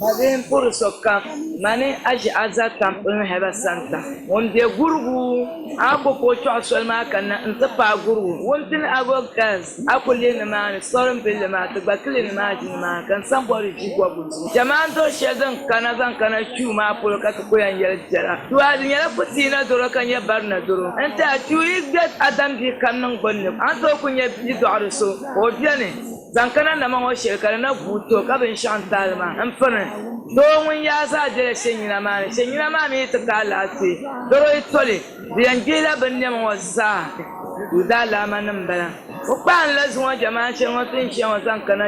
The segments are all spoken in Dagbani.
Mabihi m-puri sokam, mani Aʒi Aza Tampilim Herbal Centre ŋun be Gurugu, a ku ka o chɔɣu soli maa kanna nti paai Gurugu Wuntini Agro Girls, a ku lihi nimaani sɔrim billi maa ti gba kili nimaani ʒi nimaani ka n sa bɔri ʒi gɔbu zuɣu. Ʒɛmaan dɔr shɛli din kana zaŋ kana chuu maa polo ka ti ku yɛn yɛli biɛla. Tuha di nyɛla putiina doro ka nyɛ barina doro. N tiɛha chuu yi gbe Adam bia kam niŋgbunni, a ni tooi ku nya bia dɔɣiri so ka o beni zaŋ kana nama ŋɔ shɛli ka di na guui ti o ka binshɛɣu n-taali maa m-pini. Doo ŋun yaa zaa bela shɛnyina maa ni. Shɛnyina maa mi yi ti ka alaafee doro yi toli, di yɛn gbihila binnɛma ŋɔ zaa. Duu daalaamanim m-bala. O kpahinla zuŋɔ jɛmaan shɛli ŋɔ ti ni ʒiya ŋɔ zaŋ kana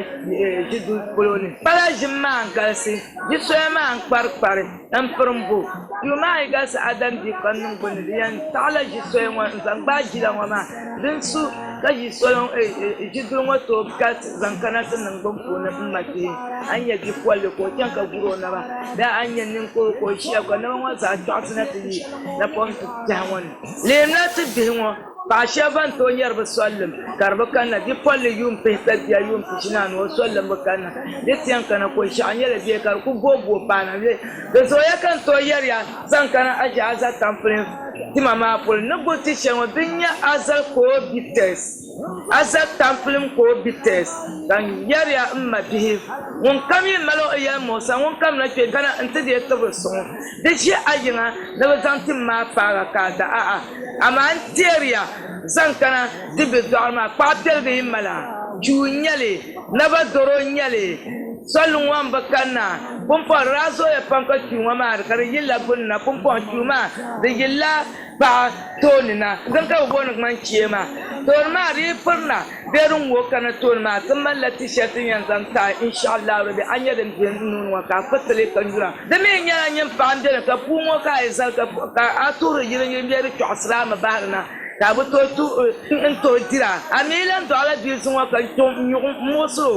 ʒiduli polo ni. Kpala ʒim maa n-galisi, ʒi soya maa n-kparikpari m-piri m-bo. Duu maa yi galisi Adam bia kam niŋgbunni, di yɛn taɣila ʒi soya ŋɔ n-zaŋ gbaai jila ŋɔ maa din su ka ʒi soli ʒiduli ŋɔ tooi galisi zaŋ kana ti niŋgbuŋ puuni m-ma kpihi. A ni nya bi polli ka o chaŋ ka guri o naba bee a ni nya ninkurigu ka o ʒiya ka naba ŋɔ zaa chɔɣisina ti yi napɔŋ ti biɛhi ŋɔ ni. Lihimla ti bihi ŋɔ, paɣa shɛba ban tooi nyari bɛ solilim ka di bi kanna, bipolli yuun pihita bia yuun pichinaanu o solilim bi kanna, di ti yɛn kana ko ʒiɛɣu nyɛla bee ka di ku booi booi paana bee di zooya ka n tooi yɛri ya zaŋ kana Aʒi Aza Tampilim tima maa polo ni guli ti shɛli ŋɔ din nyɛ Azal Cohabiters. Azal Tampilim Cohabiters ka n yɛri ya m ma bihi, ŋun kam yi mali o yɛlimuɣisa ŋun kam na kpe kana nti deei tibiri suŋ di ʒi a yiŋa ni bɛ zaŋ tim maa paag a ka a da a'a. Amaa n teeri ya zaŋ kana ti bi dɔɣiri maa, kpaɣ piɛligi yi mal a, chuu n-nyɛ li, naba dɔro n-nyɛ li, soli ŋɔ m-bi kanna. Pumpɔŋ di daa zooya pam ka chuu ŋɔ maa ka di yilila gbunni na, pumpɔŋ chuu maa di yilila paɣa tooni na. Din ka bɛ booni ŋmani chee maa, tooni maa di yi piri na bee din ŋooi kana tooni maa, ti malila ti shɛli ti ni yɛn zaŋ taai inshaallah Rabbi a nya din be n nuu ni ŋɔ ka a kpiriti li ka nyura. Di mi nyɛla nyin paɣa m-beni ka puu ŋɔ ka a yi zali ka a tuhiri yiriŋyiriŋ bee di chɔɣisiri a mi bahiri na ka a bi tooi n-tooi dira. A mi lan dɔɣila bia zuŋɔ ka nyuɣu m-muɣisir o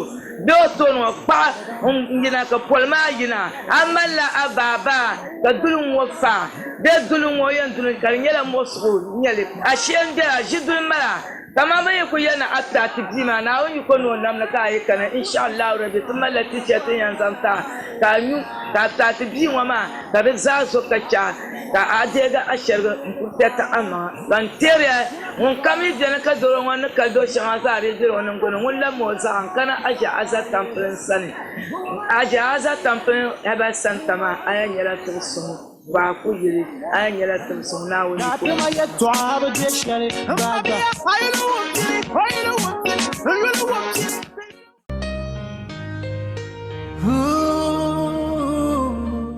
bee o tooni ŋɔ kpaɣi n-yina ka poli maa yina. A malila a baabaa ka duli ŋ-ŋɔ fa bee duli ŋ-ŋɔ yɛn duli ka di nyɛla muɣisigu n-nyɛ li. A shee m-bela, ʒi duli mali a. Kaman bɛ yi kul yɛli ni a ti a ti bia maa, Naawuni yiko ni o nam ni ka a yi kana, inshaallahu rabbi, ti malila ti shɛli ti ni yɛn zaŋ ti a ka a nyu, ka a ti a ti bia ŋɔ maa, ka di zaa zo ka chɛ a, ka a deegi a shɛriga n-kul tɛriti amaŋa. Ka n teeri ya, ŋunkam yi beni ka dɔro ŋɔ ni kali do shɛŋa zaa di bela o niŋgbuŋ ni, ŋun labimi o zaɣa n-kana Aʒe Aza Tampilim sani. Aʒe Aza Tampilim Herbal Centre maa, a yɛn nyɛla tibi suŋ. Baako yili, a yɛn nyɛla timsim Naawuni Daa yiko. kpɛma yɛtɔɣa bi deei shɛli gbaai gba.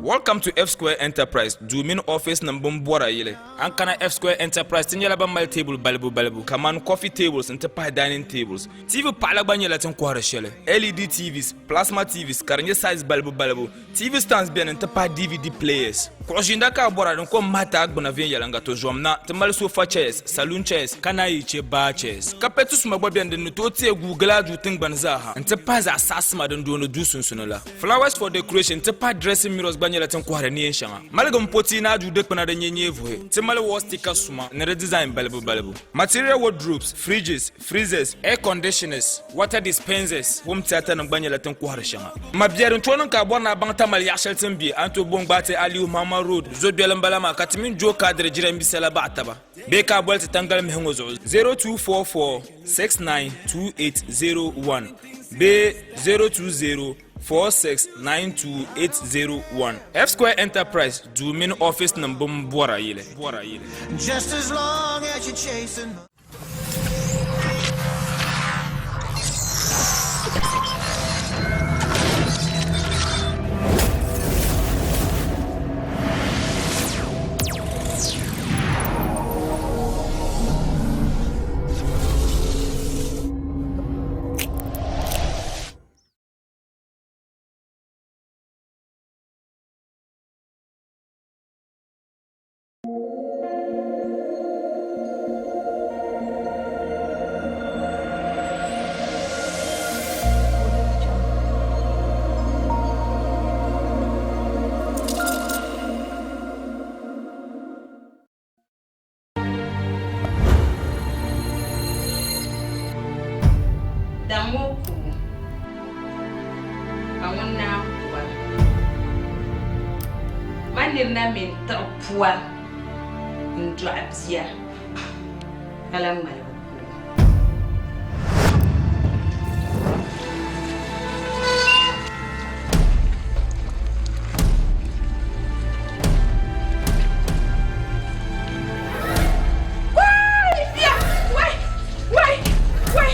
Welcome to F Square Enterprise duu mini office nim bin bɔra yili. An kana F Square Enterprise ti nyɛla ban mali teebuli balibu balibu kamani coffee tables n ti pahi dining tables. TV paɣila gba nyɛla tin kɔhiri shɛli. LED TVs, plasma TVs ka di nyɛ size balibu balibu. TV stands beni n-ti pahi DVD players. Kuɣu ʒiinda ka a bɔra din kom mahi ti a gbuna viɛnyɛliŋga to zom na ti mali sofa chairs, saloon chairs ka naan yi che bar chairs. Kapɛti suma gba beni din ni tooi teei guui gili a duu tiŋgbani zaa ha n-ti pahi zaɣ saɣisima din dooni duu sunsuni la. Flowers for decoration n-ti pahi dressing mirrors gba nyɛla tin kɔhiri neen shɛŋa. Maligim poti ni a duu dikpuna din nyɛ nyee vuhi. Ti mali wall sticker suma ni di design balibu balibu. Material wardrobes, fridges, Freezers, air conditioners, water dispensers, home theatre nim gba nyɛla tin kɔhiri shɛŋa. Ma bia din tooi niŋ ka a bɔri ni a baŋ Tamale yaɣa shɛli ti ni be, a ni tooi bo n-gbaai ti Aliyu Mahama Road, Zogbeli m-bala maa ka ti mini Joe Kadiri jiranbiisa la baɣi taba bee ka a boli ti tangali mihi ŋɔ zuɣu 0244692801 bee 020469280 F Square Enterprise duu mini office nim bin bɔra yili. Just as long as you're chasing. Zaŋmi o kubu ka ŋun naan pɔri. Ma niri na mi n-tiɣi pua n-dɔɣi bia ka lahi ŋmaligi ku o. Wai! Bia! Wai! Wai! Wai!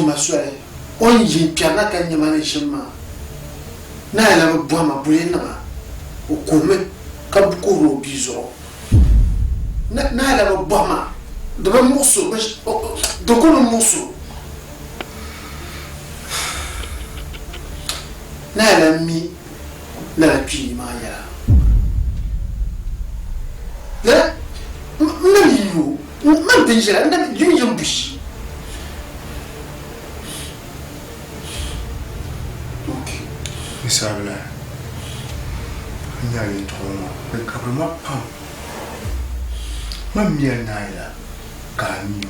Tuhi ma soli, o ni yi n-kpɛrina ka nya ma ni ʒim maa, Naayila bi bɔhi ma buli niŋ a? O kuhimi ka kuhiri o bia zuɣu. Naayila bi bɔhi ma, di bi muɣis o, di ku bi muɣis o. Naayila m-mi lala kpii maa yɛla. Lala m na mi yi o, man pun ʒila, n na mi yim yim buyi. Ninsabila n-nya yɛtɔɣa ŋɔ, di kabiri ma pam. Man mi a naai la ka a mi o.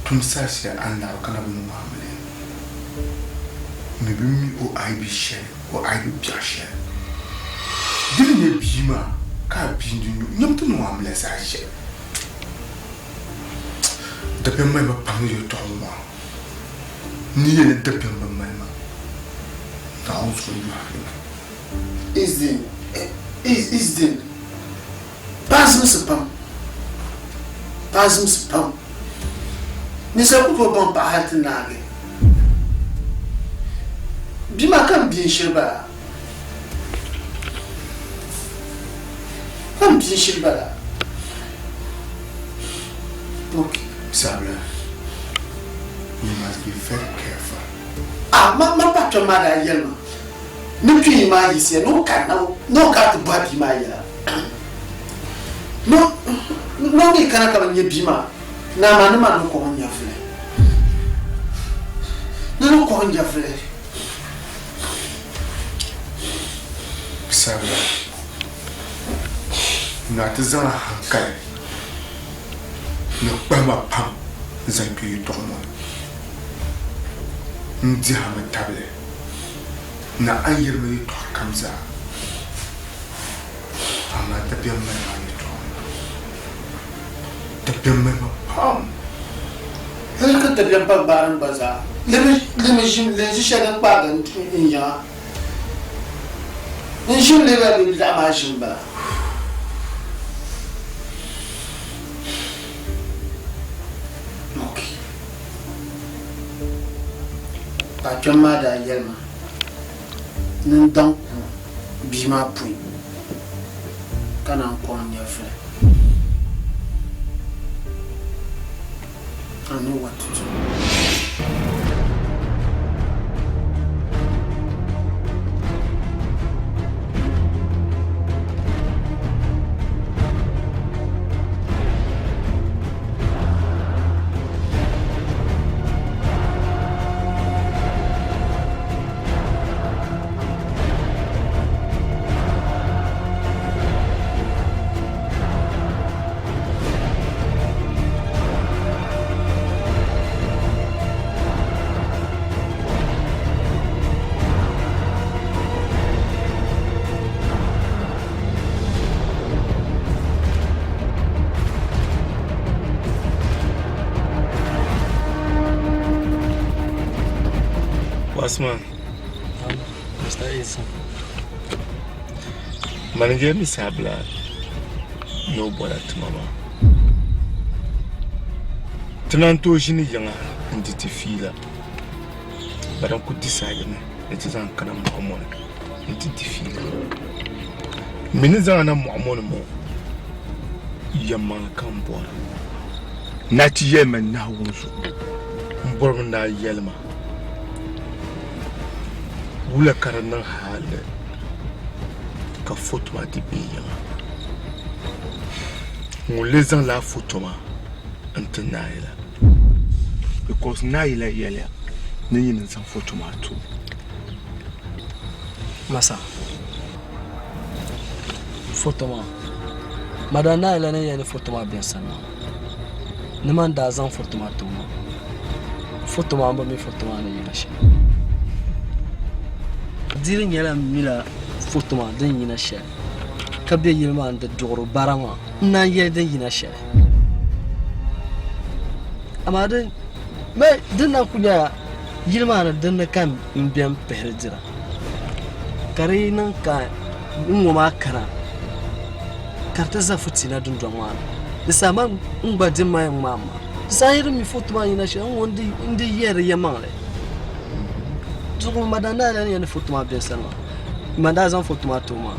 Tum saha shɛli a ni laɣim ka na bi niŋ amiliya. M mi bi mi o aibi shɛli, o aibi biɛɣu shɛli. Di ni nyɛ bia maa ka a bia di nyu, nyam ti niŋ o amiliya saha shɛli. Dabiɛm mali ma pam ni yɛtɔɣa ŋɔ maa. N ni yɛli ni dabiɛm bi mali ma, Naawuni zuɣu yɔhiri ma. Izdin, Izdin, paɣa zimsi pam, paɣa zimsi pam. Ninsal ku tooi baŋ paɣa hal ti naagi. Bia maa ka m bia n-shiri bala. Ka m bia n-shiri bala. Ok. Sabila, you must be very careful. Ah, ma ma pa kpɛm maa daa yɛli ma ni kpee maa yiɣisiya ni o kanna ni o kana ti bɔhi bia maa yɛla. Ni o mi kana ka bi nya bia maa, ni amaa ni maa ni kɔŋ nyɛvili. Ni ni kɔŋ nyɛvili. Sabila, naa ti zaŋ a hankali ni kpahima pam n-zaŋ kpe yɛtɔɣa ŋɔ ni n-dihi a mi tabili ni a ni yɛli ma yɛtɔɣa kam zaa, amaa dabiɛm mali ma yɛtɔɣa ŋɔ ni. Dabiɛm mali ma pam. Hali ka dabiɛm pa gbaari m gba zaa. Limi ʒim linzi shɛli din kpaagi n yiŋa. N ʒim leela bɛ laɣim maa ʒim bala. Ok. Paɣa kpɛm maa daa yɛli ma ni n daŋ ku bia maa pɔi ka naan kɔŋ nyɛvili. I know what to do. Osman. Mr. Isa. Manager mi sabila ni o bɔra tuma maa. Ti naan tooi ʒini yiŋa n-di ti fiila. Bari n-ku disaidimi ni ti zaŋ kana mɔɣu ŋɔ ni nti di fiila. M mi ni zaŋ a na mɔɣu ŋɔ ni ŋɔ, yɛlimaŋli ka m bɔra. Ni a ti yɛli ma Naawuni zuɣu, m bɔrimi ni a yɛli ma wula ka di niŋ hali ka foto maa ti be yiŋa. Ŋun lee zaŋ lala foto maa n-ti Naayila because Naayila yɛliya ni nyini n-zaŋ foto maa ti o. Masa, foto maa, Madam Naayila ni yɛli ni foto maa be n sani maa, ni man daa zaŋ foto maa ti o maa, foto maa m bi mi foto maa ni yina shɛli. Di di nyɛla m mila foto maa din yina shɛli ka be yili maa ni di duɣiri bara maa, n naan yɛli din yina shɛli. Amaa din din na kuli nyɛla yili maa ni dinni ka m beni pihiri dira ka di yi niŋ ka n ŋɔ maa kana ka di ti za fitiina dundɔŋ maa ni. Di saha man n gba dimma yɛn ŋmaai ma. Di saha yi di mi foto maa yina shɛli n ŋɔ n di yɛri di yɛlimaŋli. Zuɣu madam naa la ni yɛli ni foto maa bɛ n sani maa man daa zaŋ foto maa ti o maa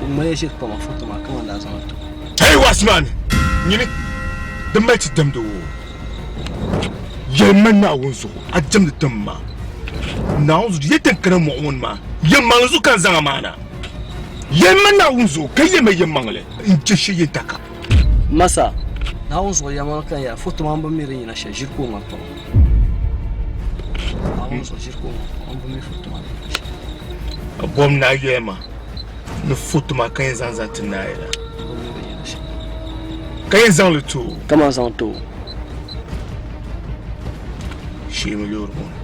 o ŋmaliya ʒiri kpa ma foto maa ka man daa zaŋ li ti o. Hey Wasman! Nyini di mali ti damdi o yɛli ma Naawuni zuɣu a jamdi tim ma Naawuni zuɣu yɛli tin kana mɔɣu ŋɔ ni maa yɛlimaŋli zuɣu ka n zaŋ a maa na yɛli ma Naawuni zuɣu ka yɛli ma yɛlimaŋli n je shɛli yɛn ta ka. Masa, Naawuni zuɣu yɛlimaŋli ka n yɛli a foto maa m bi mi di yina shɛli ʒiri ka o ŋmani kpa ma. Naawuni zuɣu ʒiri ka o ŋmani kpa ma m bi mi foto maa ni yina shɛli. A bom ni a yɛli ma ni foto maa ka yɛn zaŋ zaŋ ti naai la. Ka yɛn zaŋ li ti o. Ka man zaŋ ti o. Sheemi loori ŋɔ ni.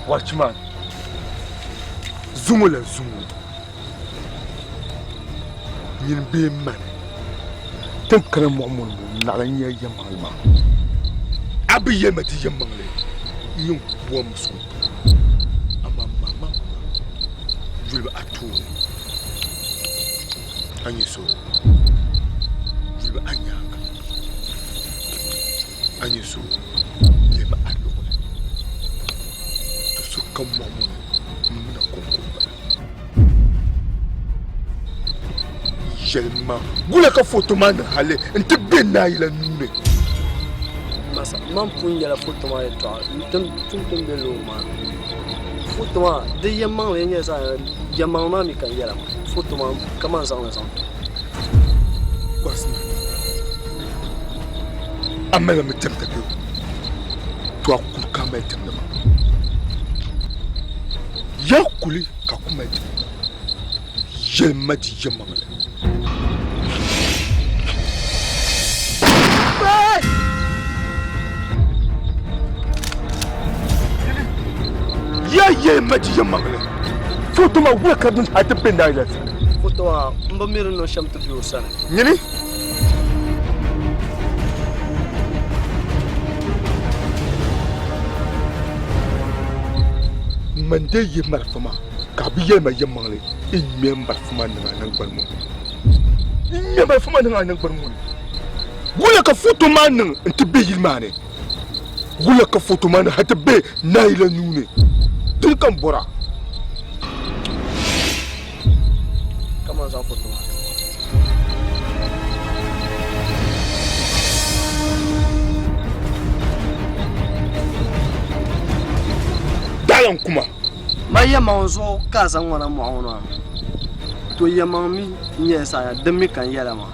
Watchman, zuŋɔ la zuŋɔ nyini bee mani tin kana mɔɣu mɔni ŋɔ naɣila n nya yɛlimaŋli maa a bi yɛli ma ti yɛlimaŋli n yɛn bom so amaa mama yuli a tooni a nyɛ so yuli a nyaaŋa a nyɛ so lɛmi a luɣili to so kam mɔɣu ŋɔ ni m na kɔŋko m-bala yɛlima wula ka foto maa niŋ hali nti be Naayila nuu ni? Masa, man pun yɛla foto maa yɛtɔɣa tum ti ni be loori maa ni. Foto maa, di yɛlimaŋli n-nyɛ zaɣ yɛlimaŋli maa mi ka n yɛla maa. Foto maa ka man zaŋ li zaŋ ti o. Wasima, a mali mi diɛmda bɛ o? To a kuli ka a mali diɛmda maa. Ya kuli ka ku mali diɛmda maa. Yɛlima di yɛlimaŋli. Ya yɛlima di yɛlimaŋli. Foto maa wula ka a ti be Naayila sani? Foto maa m bi mi di niŋ shɛm ti be o sani. Nyini. Man dee yi marafa maa ka a bi yɛli ma yɛlimaŋli n ŋmɛ marafa maa niŋ a naŋgbani ŋɔ ni. N ŋmɛ marafa maa niŋ a naŋgbani ŋɔ ni. Wula ka foto maa niŋ nti be yili maa ni? Wula ka foto maa niŋ hal ti be Naayila nuu ni? Dini ka n bɔra. Kaman zaŋ foto maa ti ma. Dalan kuma. Ma yɛmaŋ zuɣu ka a zaŋ ŋɔ na mɔɣu ŋɔ maa. To yɛmaŋ mi n-nyɛ saha din mi ka n yɛla maa.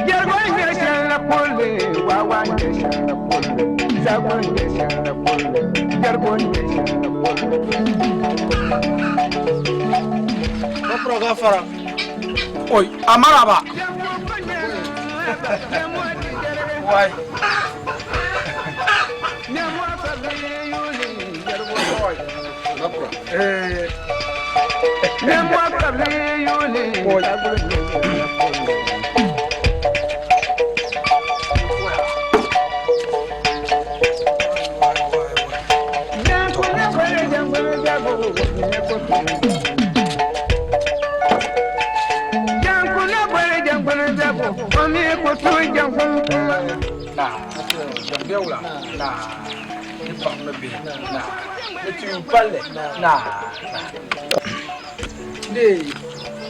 Yeah. Bakura gafara. Oi, amaraba. Wai. Bakura. Eh. Na, jambewla. Na, ni paɣa bihi. Na, ni tuyu palli. Na, na. De,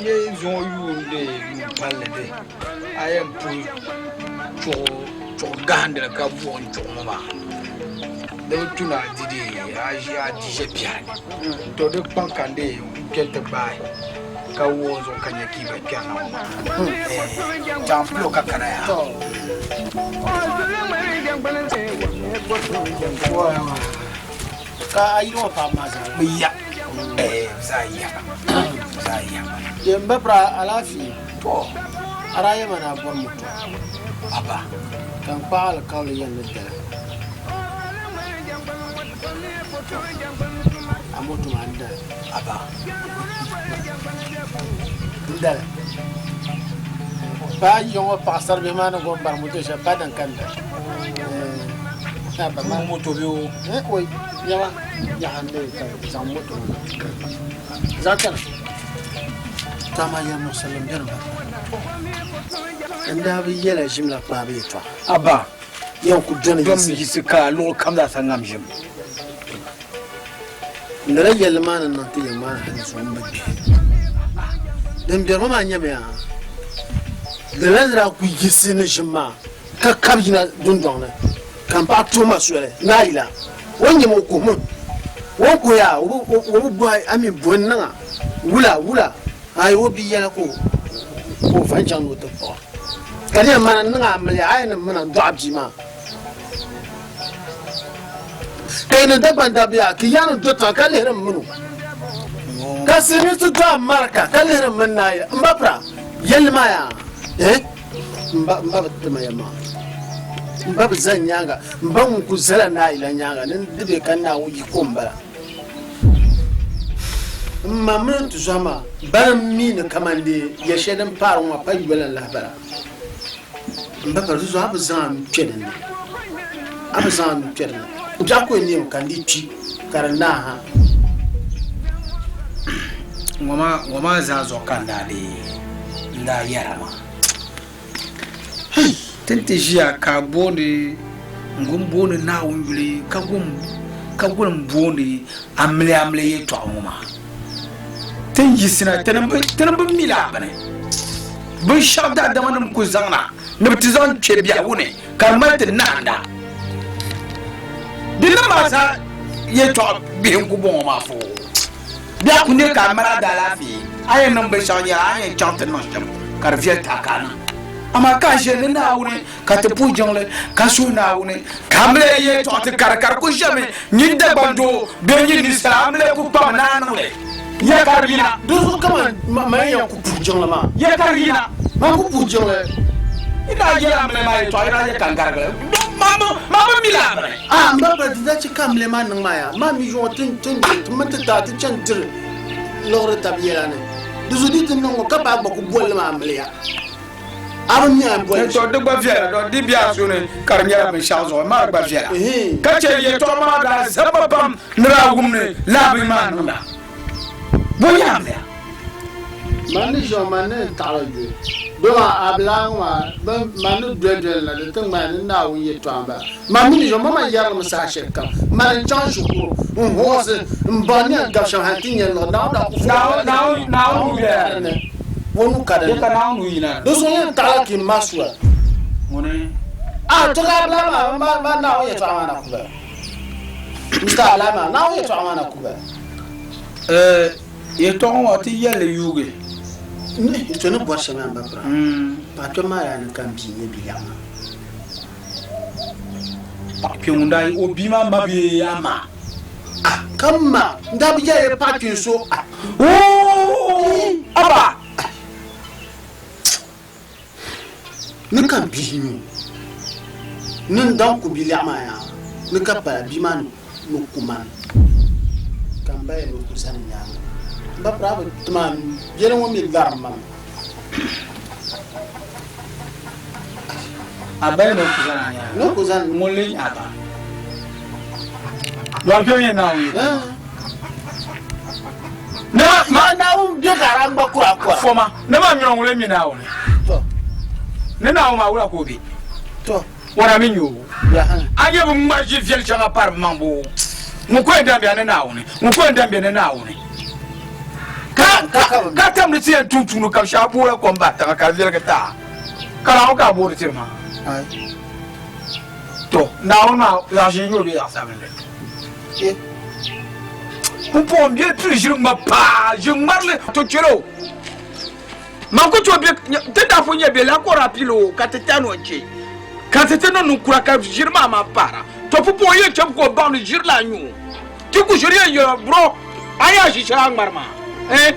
ye zuŋɔ yuun de yuun palli de. A yɛn puhi chuɣu chuɣu gahandili ka buɣim chuɣu ŋɔ maa. Di bi tu ni a di de a ʒi a di ʒe biɛhi ni. To di kpaŋ ka n de n kpɛ ti gbaai ka wuɣi zuɣu ka nyɛ ka yi ba kpɛri na ŋɔ maa. Chaŋ pilo ka kana yaa. Ka a yili ŋɔ paɣaba maa zaa. Bi ya. Eh, bi zaa ya. Bi zaa ya. Yen bapra alaafee. To. A daa yɛma ni a bɔri moto. Aba. Ka n kpaai alikauli yɛli ni dali. A moto maa n dali. Aba. N dali. Pa yi ŋɔ paɣasari bihi maa ni gom bari moto shɛli pa din ka n dali. Aba moto bɛ o. Eh, oi, yawa, yaha n dali ka zaŋ moto ŋɔ. Zaŋ chana. To amaa yɛli muɣisirili m beni ba. N daa bi yɛla ʒim la kpaabu yɛtɔɣa. Aba. Yɛn ku dɔni Dɔm yiɣisi ka luɣili kam zaa sa ŋam ʒim. Lala yɛlli maa ni niŋ ti yɛn maa hali zuɣu m bi gbihi. Din bɛri ŋɔ maa nyɛmi yaa lala ni daa ku yiɣisi ni ʒim maa ka kabi yina dundɔŋ ni ka m paɣa tuhi ma soli ni a yila o ni nyɛ ma o kuhimi o ni kuhi yaa o bi bɔhi a mi bɔhi n niŋ a wula wula ayi o bi yɛla ka o va n-chaŋ ni o ti kpuɣi ka di yɛn mana n niŋ a amiliya a yi ni mina n-dɔɣi bia maa ka yi ni Dagban dabba yaa ka yaa ni do tiŋa ka lihiri m mini o ka silimiinsi do Amarika ka lihiri m mini Naayila m ba pira yɛlli maa yaa eh m ba m ba bi ti ma ya maa m ba bi zani nyaaŋa m ba ŋun kuli zala Naayila nyaaŋa ni di be ka Naawuni yiko m-bala m ma mini n tuzɔhi maa bani m mi ni kaman dee ya shɛli din paari ŋɔ maa pa yoli n-lahi bala. M ba pira di zuɣu a bi zaŋ a nuu kpe dinni. A bi zaŋ a nuu kpe dinni. Biɛɣu ku yɛn neemi ka n dii kpi ka di naai ha. Ŋɔ maa zaa zuɣu ka n daa dii n daa yɛra maa. Ti ni ti ʒiya ka a booni n gum booni Naawuni yuli ka gum ka guli booni amiliya amiliya yɛltɔɣa ŋɔ maa. Ti ni yiɣisina ti ni bi mi laa bini. Binshɛɣu daadamanim ku zaŋna ni bɛ ti zaŋ kpe biɛhigu ni ka di mali ti nahinda. Di niŋ maa zaa yɛltɔɣa bihi n-ku bɔŋɔ maa foo. Biɛhigu ku ne ka a mali a daalaafee, a yɛn niŋ binshɛɣu nyɛla a ni yɛn chaŋ ti niŋ shɛm ka di viɛli ti a ka a niŋ. Amaa ka a ʒe ni Naawuni ka ti puhi jiŋli ka suhi Naawuni ka amiliya yɛltɔɣa ti kari ka di ku ʒemi nyin Dagbaŋ doo bee nyin ninsala amiliya ku kpami ni a niŋ li. Ya ka di yina. Dinzuɣu ka man yɛn ku puhi jiŋli maa. Ya ka di yina. Man ku puhi jiŋli. Yi daa yɛli amiliya maa yɛltɔɣa, yi daa yɛ ka n garigi li. Maa bi mi laa bini. A m ba ba di daa chɛ ka amiliya maa niŋ maa yaa. Maa mi yuŋɔ ti mini ti taa ti chani diri liɣiri tab yɛla ni. Di zuɣu di ti niŋ ŋɔ ka baa gba ku boli li maa amiliya. A bi mi a ni boli li shɛm. Di gba viɛla, dɔ di be a so ni ka di nyɛla binshɛɣu zuɣu maa di gba viɛla. Ka chɛ yɛltɔɣa maa daa zaba pam ni daa wum ni laa bini maa niŋda. Bɔ nyɛ amiliya? Man ni ʒiɛm man ni taɣiri yuli, dama a bi lahi ŋɔ maa bɛn man ni doli doli na di ti ŋmani ni Naawuni yɛtɔɣa m-bala. Man mi ni ʒiɛm man yɛri li mi saha shɛlikam, mani n-chaŋ shikuru n-huɣisi m-baŋ ni yɛn gabi shɛm hal ti nya niɣi Naawuni daa ku fo Naawuni ka di ni. O nuu ka di ni. Di zuɣu yɛn taɣila ka yi ma sua. A tɔgi a bila maa maa Naawuni yɛtɔɣa maa na ku bala. N ti a lahi maa Naawuni yɛtɔɣa maa na ku bala. Yɛtɔɣa ŋɔ ti yɛlli yuugi. N to ni bɔri shɛm yaa m ba pira. Paɣa kpɛm maa yaa ni ka m bia nyɛ biliɛɣu maa. Paɣa kpee ŋun daa yi o bia maa ma bee a ma? Ah, ka m ma, n daa bi yɛli paɣa kpeen so. Ah. Ooh, aba! Ni ka m bihi nyu, ni n daŋ ku biliɛɣu maa yaa, ni ka pala bia maa ni ku man, ka m ba yɛli ni o ku zani n nyaaŋa. M ba piri a bi ti ma yɛli ŋɔ mi lari ma mi. A ba yɛli ni o ku zani a nyaaŋa? Ni o ku zani. Ŋun lee nyɛ a ba? Lɔri kpɛm yɛn Naawuni yɛtɔɣa maa. Ma Naawuni be ka a gba ku a kɔra. Foma, ni maa mini o ŋun lee mi Naawuni. Ni Naawuni maa wula ka o be? O na mi nya o. A nya bɛ ŋmari ʒi viɛl shɛŋa pari bɛ maŋ boo? Ŋun ko yɛn dambi a ni Naawuni, ŋun ko yɛn dambi a ni Naawuni. Ka tamdi ti yɛn tum tuuni ka shɛba boola kom bahi tiŋa ka di viɛligi ti a. Ka Naawuni ka a boori tiri maa. To, Naawuni maa zaɣ ʒee n-nyɛ o bee zaɣ sabinli? Pumpɔŋɔ m bɛ pili ʒiri ŋma paa, ʒi ŋmarili to chɛl o. Man ku tooi be ti daa pun nyɛ bɛ la ka o daa pili o ka ti tani o n-chɛ ka ti ti niŋ ninkura ka ʒiri maa maa paara. To pumpɔŋɔ yɛn chɛmi ka o baŋ ni ʒiri la n-nyɛ o. Ti ku ʒiri yɛn yɛl o, Bro, a yaa ʒi shɛli a ni ŋmari maa? Eh,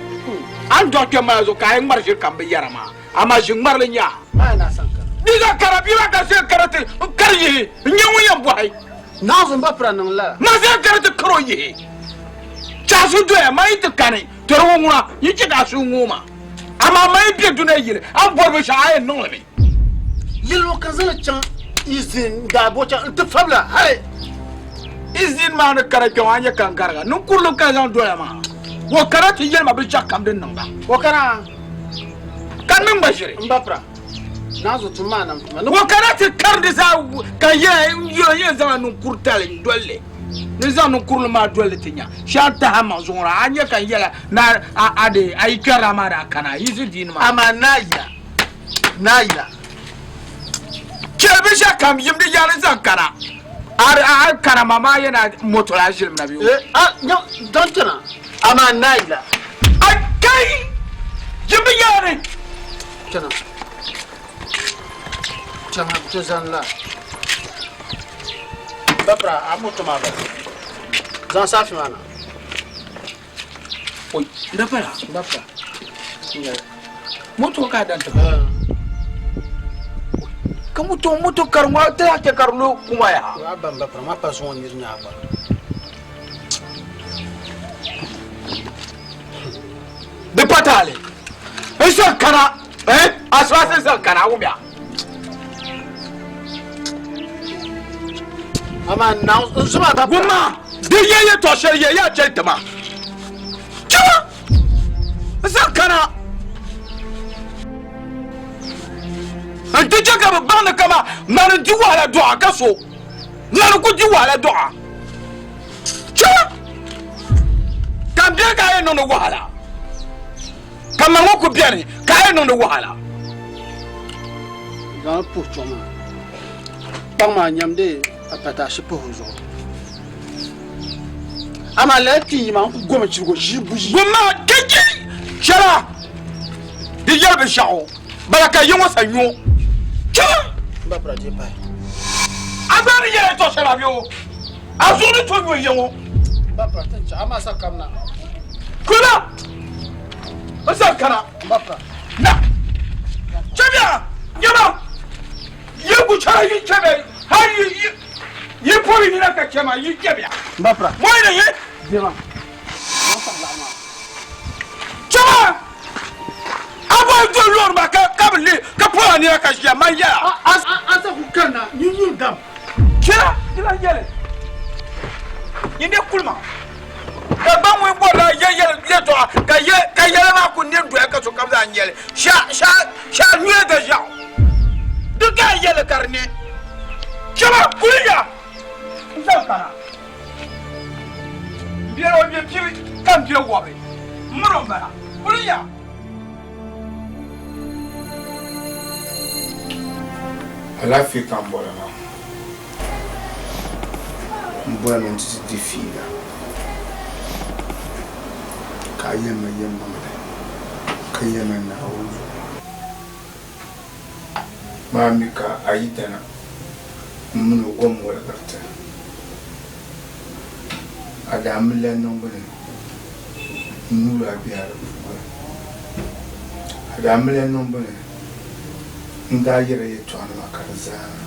a ni dɔɣi kpɛm maa zuɣu ka a yi ŋmari ʒiri kam bi yɛra maa, amaa ʒi ŋmarili n-nyɛ a. Di zaa kara bia maa ka di kara ti n-kari yihi n-nyɛ ŋun yɛn bɔhi. Naawuni ba pira niŋ lala. Ma zaa kara ti kari o yihi. Chaɣisu doya ma yi ti kani tɔri ŋɔ ŋuna yi chɛ ka a suhu ŋooi ma. Amaa ma yi be dunia yili a ni bɔri binshɛɣu a yɛn niŋ li mi. Yili ŋɔ ka zaŋ chaŋ Izin n-daa bo chaŋ nti fabila hali. Izin maa ni kara kpe ŋɔ a nya ka n gariga. Ninkurili ka zaŋ doya maa. O kana ti yɛli ma binshɛɣu kam din niŋda. O kana. Ka niŋ ba ʒiri. M ba pira. Naanzu tum maa nam tuma. O kana ti kari di zaa ka yɛn yɛn zaŋ a ninkuri tali n dolli. Ni zaŋ ninkurili maa dolli ti nya. Shɛli tahi a maŋ zuɣu a nya ka n yɛla na a de a yi kpɛrila maa daa kana yiɣisi diini maa. Amaa naayila naayila. Chɛli binshɛɣu kam yim di yaani zaŋ kana a kana maa maa yɛn na moto la a ʒilim na bee. A nya zaŋ chana amaa naayila. A kai yim di yaani. Chana chana ti zani la babra a moto maa bala zaŋ saafi maa na. Oi, da pala. Babra. Moto ka dan ti ba. Ka moto moto kari ŋɔ ti lahi chɛ ka di lo kuma ya. A ban babra ma pa zuŋɔ niri nyaa gba. Di pa taali. N zaŋ kana, eh? Asibaasi zaŋ kana, a wumya. Amaa naw n zuma ka Wumma, di yɛ yɛtɔɣ shɛli yɛ yaa chɛli ti ma. Chama! N zaŋ kana. N ti chɛ ka bɛ baŋ ni kaman mani n-di wahala dɔɣa ka so mani ku di wahala dɔɣa. Chama! Ka m beni ka a yɛn niŋdi wahala, ka ma ŋɔ ku beni ka a yɛn niŋdi wahala. Zaŋ puhi chuɣu maa. Kpaŋ maa nyamdi a pataasi puhi o zuɣu. Amaa lala kpii yi maa n ku gomi chirigu ʒii buyi. Gom maa keke shɛla di yɛli binshɛɣu bala ka yi ŋɔ sa nyo. Chama! M ba pira deei pahi. A gba ni yɛli tɔ shɛla bɛ o. A zuɣu ni to nyo ya ŋɔ. M ba pira tin chaɣ amaa sa kamina. Kula! N sa kana. M ba pira. Na! Chɛbiya! Nyama! Yi ku chɛla yi chɛbiya hal yi yi yi pɔbi nina ka chɛ ma yi chɛbiya. M ba pira. Mɔyi ni yi. Dema. Zaŋ pahi laɣa maa. Chɛma! A bɔhi doli loori maa ka ka bi li ka pɔbi a nina ka ʒiya man yɛla. A a sa ku kanna nyin nyuri dam. Chɛla di lan yɛli, Yi ne kuli ma. Ka gba ŋun bɔrila yɛ yɛtɔɣa ka ka yɛla maa ku ne doya ka sokam zaa nya li, shɛha nyuya da ʒiɛɣu. Di ka a yɛli ka di ne. Chɛma kuli ya n-zaŋ kana. M biɛla o bɛ pibi ka m bɛ wɔbi. M mini o m-bala. Kuli ya. Alaafee ka m bɔra maa. M bɔrimi ni ti ti di fiila ka a yɛli ma yɛlimaŋli ka yɛli ma Naawuni zuɣu. Maa mi ka a yidana. M mini o gom woligiri ti. A daa amiliya niŋbu ni n nuu daa bela di puuni. A daa amiliya niŋbu ni n daa yɛri yɛtɔɣanima ka di zaana.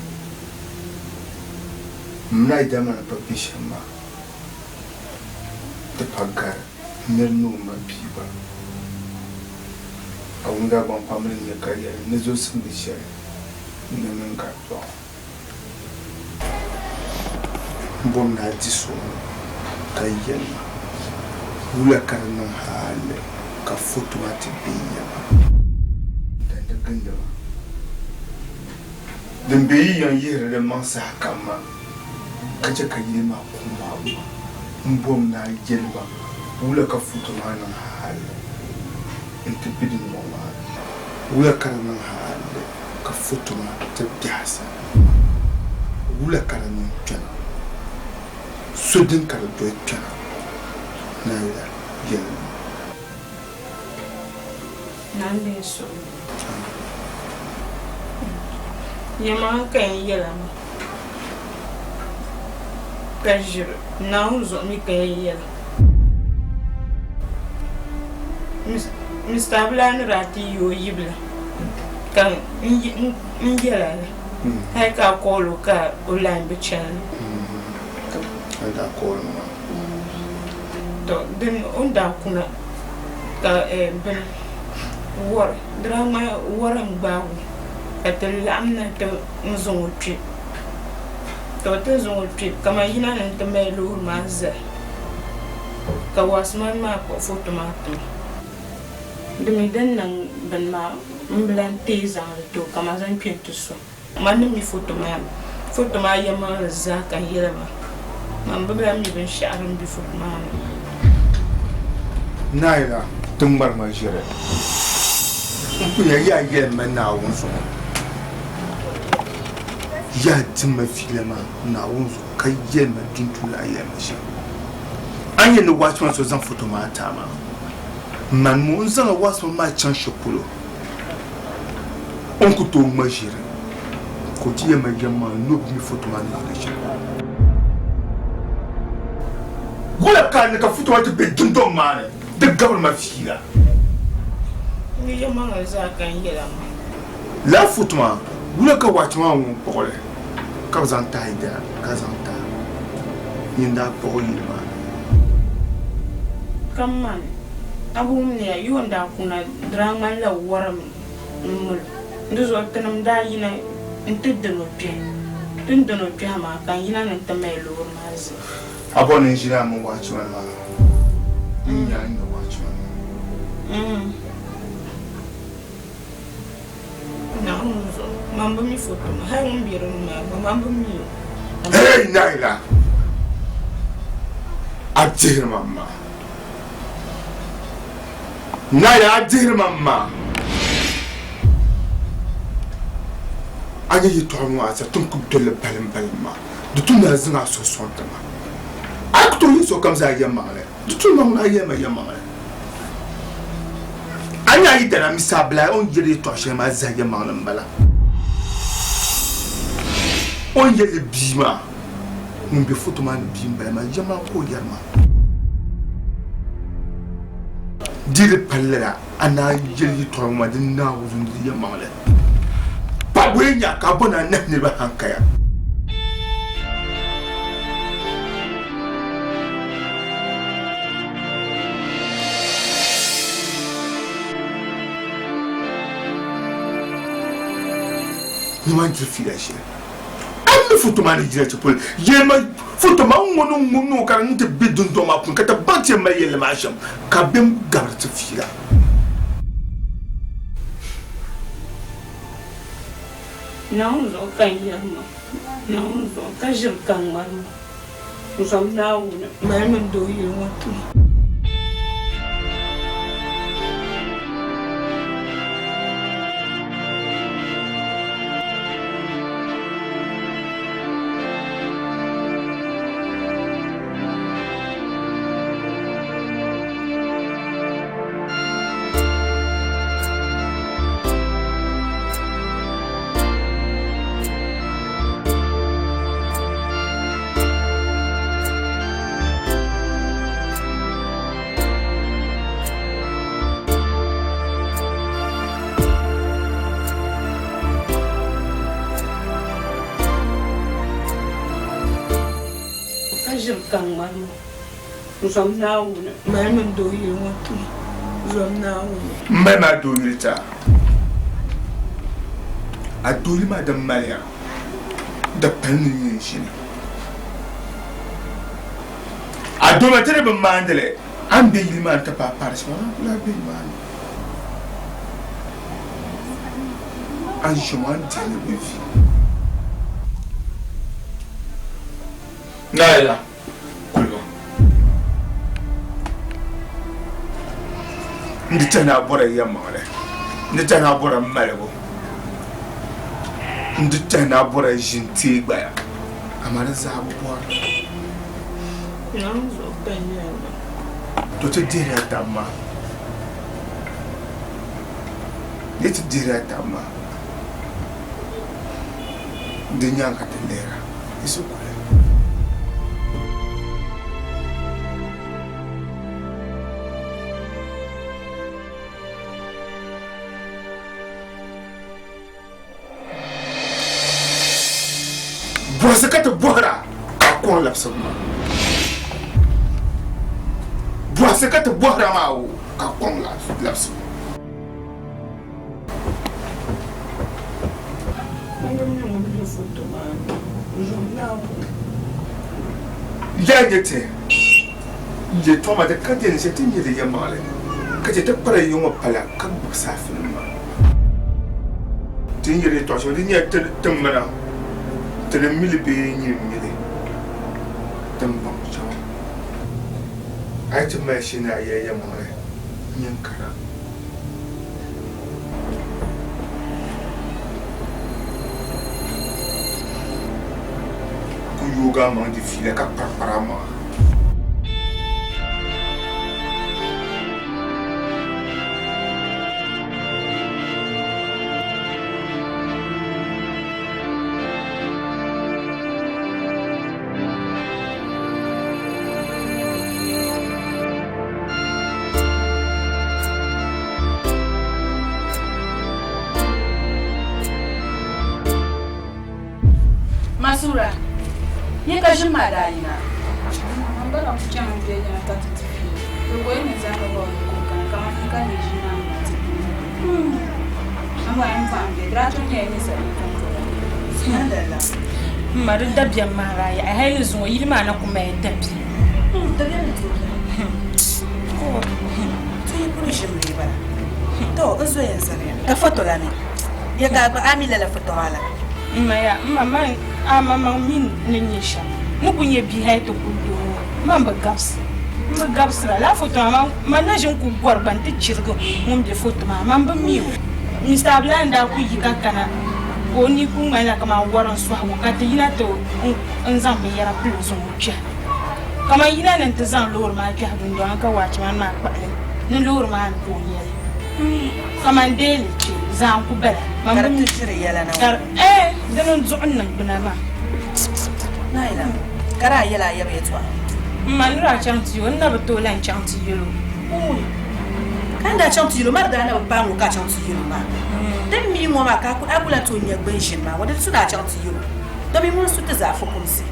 M mini a yidana maa ni pa be shɛm maa, di pa gari nir ni o ma bia gba. A wum Dagbaŋ pam ni nya ka yɛli ni zosimdi shɛli ni mini ka dɔɣi. M bom ni a di suhu ka yɛli ma, Wula ka di niŋ hali ka foto maa ti be yiŋa? Dandi gindi ma. Din be yi yiŋ yihiri di maŋ sahakam maa, ka chɛ ka yili maa kum maa gba. M bom ni a yɛli ma, Wula ka foto maa niŋ hali nti be dundɔŋ maa ni? Wula ka di niŋ hali ka foto maa ti be a sani? Wula ka di niŋ kpɛna? So din ka di doli kpɛna Naila yɛli ma. Nandi n-suhi. Yɛlimaŋli ka yɛn yɛla maa, ka ʒiri Naawuni zuɣu mi ka yɛn yɛla. Mister Abulaa ni daa ti yi o yibila ka n yɛla li hali ka a call o ka o line bi chani li. To din o ni daa kuna ka bini wari di daa ŋmani wari n gbaagi o ka ti laɣim na ti zaŋ o kpe ka bɛ ti zaŋ o kpe kaman yina ni nti mali loori maa zali ka wasimani maa kpuɣi foto maa ti ma. Di mi din niŋ bini maa m bi lan teei zaŋ li ti o ka ma zaŋ kpe nti sɔŋ. Man ni mi foto maa mi. Foto maa yɛlimaŋli zaa ka n yɛli ma, man bi lahi mi binshɛɣu din be foto maa ni. Naayila ti ŋmari ma ʒiri. N kunya yaa yɛli ma Naawuni zuɣu. Yaa di ma fiila maa Naawuni zuɣu ka yɛli ma din tu ni a yɛli ma shɛm. A ni yɛli ni watchman so zaŋ foto maa ti a maa, mani ŋɔ n zaŋla watchman maa chaŋ shɛli polo. O ni ku tooi ŋma ʒiri ka o ti yɛn mali yɛm maa ni o bi mi foto maa ni yina shɛm. Wula ka a ni ka foto maa ti be dundɔŋ maa ni di gabiri ma fiila? N yɛlimaŋli zaa ka n yɛla maa. Lala foto maa, wula ka waachi maa ŋun kpuɣi li ka bɛ zaŋ tahi dana ka zaŋ ti a? Nyini daa kpuɣi yili maa ni. Ka mani, a bi wumdiya, yoon daa kuna di daa ŋmanila wɔrim m-mil o. Di zuɣu tinim daa yina nti din o kpɛhi. Ti ni din o kpɛhi maa ka n yina ni n-ti mali loori maa zali. A bɔri ni n ʒini a mini watchman maa? N nya a ni nyɛ watchman maa. Naawuni zuɣu, man bi mi foto maa. Hali ŋun be di ni maa gba, man bi mi o. Hey Naila! A dihiri ma m ma. Naila a dihiri ma m ma. A nya yɛtɔɣa ŋɔ a za ti ni kuli doli li balim balim maa, di tu ni a zaŋ a suhu sɔŋ ti ma. A yi ku tooi yɛli sokam zaa yɛlimaŋli, di tu ni ma ŋuna a yɛli ma yɛlimaŋli. A nya a yidana Mr. Abulai o ni yɛli yɛtɔɣa shɛli maa zaa yɛlimaŋli m-bala. O ni yɛli bia maa ŋun be foto maa ni bia m-bala maa, yɛlimaŋli ka o yɛri maa. Di di pali lala, a naan yɛli yɛtɔɣa ŋɔ maa di Naawuni zuɣu ni di yɛlimaŋli. Pa bɔyi nya ka a bɔ ni a nahi niriba hankaya. Nimaani diri fiila shɛli. A ni mi foto maa ni yina ti polo, yɛlima foto maa ŋɔ ni ŋɔ ni o ka di ti be dundɔŋ maa puuni ka ti baŋ ti yɛn mali yɛlli maa shɛm ka bɛ gabiri ti fiila. Naawuni zuɣu ka n yɛri maa, Naawuni zuɣu ka ʒiri ka ŋmari maa. N zom Naawuni malimi n doo yili ŋɔ ti ma. ʒiri ka n ŋmari ŋɔ. N zom Naawuni, mali mi n dooyili ŋɔ ti ma. Zom Naawuni. M mali ma a dooyili ti a. A dooyili maa din maliya da pali ni nyɛ n ʒini. A doo maa ti di bi maandi li, a ni be yili maa ni ti paai paari shɛm, a naan ku lahi be nimaani. A ni ʒiɛm o, a ni dihi li bɛ vi. Naayila kulima. N di tɛhi ni a bɔra yɛlimaŋli, n di tɛhi ni a bɔra maligu, n di tɛhi ni a bɔra ʒini teei gbaya, amaa di zaa bi bɔri. Naawuni zuɣu ka n yɛli ba. To ti dihirila taba maa. Di ti dihirila taba maa, di nyaaŋa ka ti lihira. Yi kuli. Bɔhisi ka ti bɔhira ka a kɔŋ labisibu maa. Bɔhisi ka ti bɔhira maa o ka a kɔŋ labisibu. Yaa nyɛ ti yɛtɔɣa maa di ka dɛni shɛli ti ni nyɛ di yɛlimaŋli ka chɛ ti kpara ya ŋɔ pala ka gbubi saafinima maa. Ti ni yɛli yɛtɔɣa shɛŋa di nyɛla ti mina ti ni mi li bee nyini mi li ti ni baŋ shɛm. A yi ti mali shili ni a yɛli yɛlimaŋli nyin kana. Ku yooi a maŋ di fiila ka kparikpari a maŋa. Masura, nyɛ ka ʒim maa daa yina? M ba daa chaŋ bɛ yɛna ka ti ti fiili. Bɛ goyi ni zaŋdi ba o ni ka o kana kamani ka nyɛ ʒim maa ŋuna ti dii. Amaa n pɔhim bɛ daa tom nyɛla ninsal ni tom bɔra. M ma di dabiɛm maa daa yaɣi hali ni zuŋɔ yili maa na ku mali dabiɛm. Dabiɛm ni tooi beni. Ti yi kuli ʒim lee bala. To, n zoya n-zaniya ka foto la ni. Ya ka a gba a mi lala foto maa la? M ma ya, m ma man a maŋmaŋ mi ni nyɛ shɛm. N ni kuli nyɛ bia hali ti kuli doo ŋɔ, man bi gabisi. M bi gabisira. Lala foto maa, man na ʒini kuli gɔri gba nti chirigi ŋun be foto maa. Man bi mi o. Mister Abdullahi n-daa kuli yi ka kana ka o ni kuli ŋmanila kaman wari n-sɔhigu ka ti yina ti n-zaŋ binyɛra pili o zaŋ o kpɛhi. Kaman yina ni nti zaŋ loori maa kpɛhi dundɔŋ ni ka waachiman maa kpahi li ni loori maa ni ka o nya li. Kaman deeli kpe zaa n-ku bala. Ka di ti ʒiri yɛla na ŋɔ. Ɛɛ, dini n-duɣi n-niŋgbuna maa. Naila, ka daa yɛl a yaba yɛtɔɣa? M ma ni daa chaŋ ti o, n na bi tooi lan chaŋ ti yɛl o. Uui! Ka n daa chaŋ ti yɛl o, ma di daa na bi paai ŋɔ ka a chaŋ ti yɛl o maa. Din mi ŋɔ maa ka a ku lan tooi nya gbin ʒini maa ŋɔ, di tu ni a chaŋ ti yɛl o, domi ŋun su ti zaa fukumsi.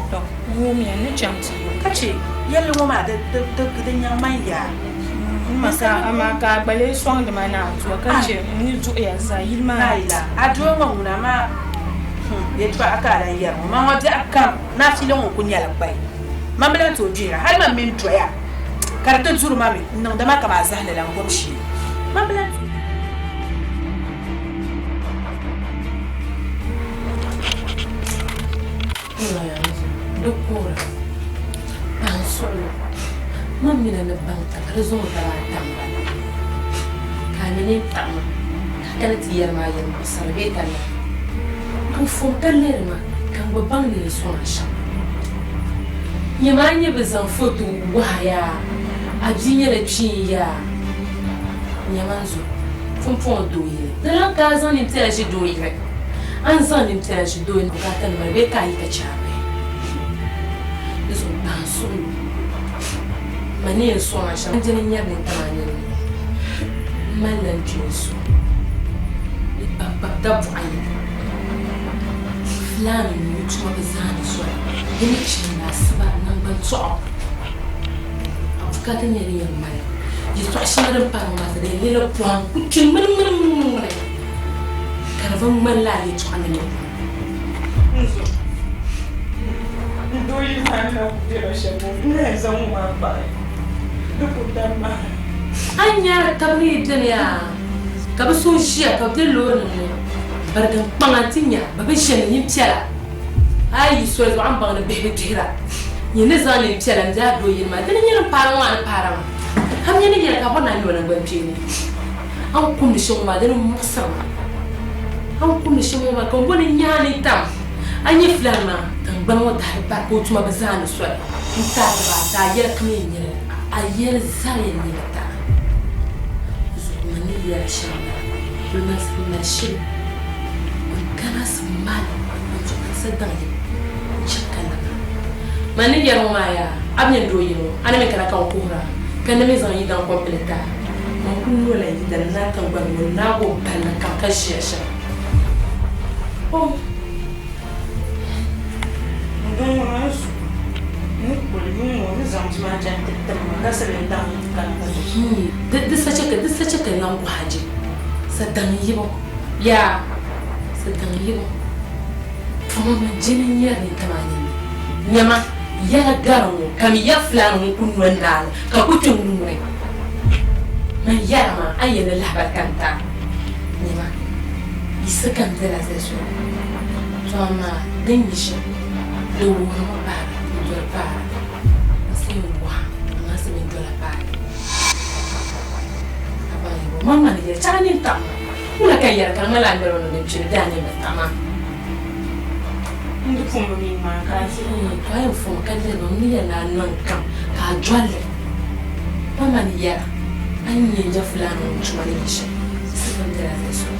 Tɔ! Wumiya, n ni chaŋ ti yɛl o. Ka chɛ yɛlli ŋɔ maa di nyaŋ man yaa. M ma ka, amaa ka a gba lee sɔŋdi ma ni a dua, ka chɛ n ni duɣiya zaa yili maa ni. Naayila, a dua ŋɔ ŋuna maa, yɛtɔɣa ka a lan yɛri ŋɔ, man ŋɔ biɛɣu kam naafila ŋɔ n-kul nyɛla kpai. Man bi lan tooi gbihira, hal man mini doya ka di ti duri ma mi n-niŋdi ma kaman zahindi la n-gom shee. Man bi lan tooi. Di kuhira pahi n suɣulo man mina ni baŋ ka di zaŋ o daba ata m-bala ka a nini taɣi ma ka a kana ti yɛli ma a yɛli muɣisiri bee ka lari ka n fom ka lɛri ma ka n bi baŋ ni yɛn sɔŋ a shɛm. Nyama a nya bɛ zaŋ foto wahi yaa a bia nyɛla kpiin yaa nyama n zo pumpɔŋɔ doo yili di lan ka a zaŋ nimpiɛla ʒi doo yili. A ni zaŋ nimpiɛla ʒi doo ni bukaata nima ni bee ka a yi ka chɛ a bihi. Di zuɣu bahi n suɣilo. Ma ni yɛn sɔŋ a shɛm, n dini n-nyari nintama a nini ni. M malila n kpeen so ni kpabikpabi dabuɣa yili. Fulaani n-nyɛ o tuma bɛ zaani zoli. Di ni chani asiba naŋgban tɔɣu, a bukaata nyɛla din yɛn mali yɛltɔɣa shɛŋa din pahi ŋɔ maa zaa, di yɛn leela pɔhim ku kpi ŋmini-ŋmini-ŋmini ka di bi ŋmani lala yɛltɔɣa ni ni pɔhim. N zo n doo yi maa ni na ku be ba shɛm ŋɔ, n na yɛn zaŋ ŋɔ maa kpahi di ku tam maa. A ni nyari taba ni yi beni yaa ka bɛ so ʒiya ka bɛ be loorinima ni barigim kpaŋa nti nya bɛ bi ʒe ni nyin piɛla. A yi yi soli zuɣu a ni baŋ ni bihi bi duhira. Nyin ni zaŋ nyin piɛla m-be a doo yini maa, dini n-nyɛ din paari ŋɔ a ni paara maa? A mi ni yɛli ka a bɔri ni a nya o naŋgbankpeeni. A ni kumdi shɛm ŋɔ maa, dini m-muɣisiri ma. A ni kumdi shɛm ŋɔ maa, ka m bo ni n nya a ni tam a nya filan maa tiŋgbani ŋɔ tahili pari ka o tuma bi zaani soli n-taai ti baai ti a yɛli kam yɛn nyɛla a yɛli zaa yɛn nyɛla taai. Zuɣu man ni yɛri shɛm m-bala, kuli mali shili n-kana mali n zuɣu ka sa daŋ yim n-chaŋ ka la maa. Man ni yɛri ŋɔ maa yaa, a bi nya n doo yini ŋɔ, a ni mi kana ka n kuhir a, ka ni mi zaŋ yi daŋ kɔmpiliti a. Man kul nola yi dali naa tiŋgbani ŋɔ naag o balli kam ka ʒiya shɛm. Oh! N doo ŋɔ maa zu, n ni kuli yuŋ ŋɔ ni zaŋ bia maa chaŋ ti tim ma ka sili n daŋ kana ka ti ʒi. Di sa chɛ ka di sa chɛ ka n lan bɔhi a je, sa daŋ yibu yaa. Ti daŋ yibu tuma man jini n-nyɛri nintama nini. Nyama, yɛla gari ŋɔ ka mi ya fulaani ŋun kuli no n-naai ka ku kpe ŋuni. Man yɛra maa, a ni yɛn ni lahibali ka n ti a. Nyama, yi sa ka m bela zali soli. Tɔ amaa din nyɛ shɛm, di wuhirimi paara n-doli paara. N sa yɛn bɔhi a, amaa sa mi n-dola paali. A baŋ yibu, man ni yɛli, chɛ a nini taɣi ma. Wula ka yɛri ka di ŋmanila a ŋmɛri o ni din kpini bee a nini bi taɣi maa? N di pun bi mi maa ka a ʒi. To a yɛn fom ka liri ba m ni yɛli ni a niŋ kam ka a doli li. Pa mani yɛra, a ni nyɛ n je fulaani ŋun tuma ni nyɛ shɛm, di sa kam bela zali soli.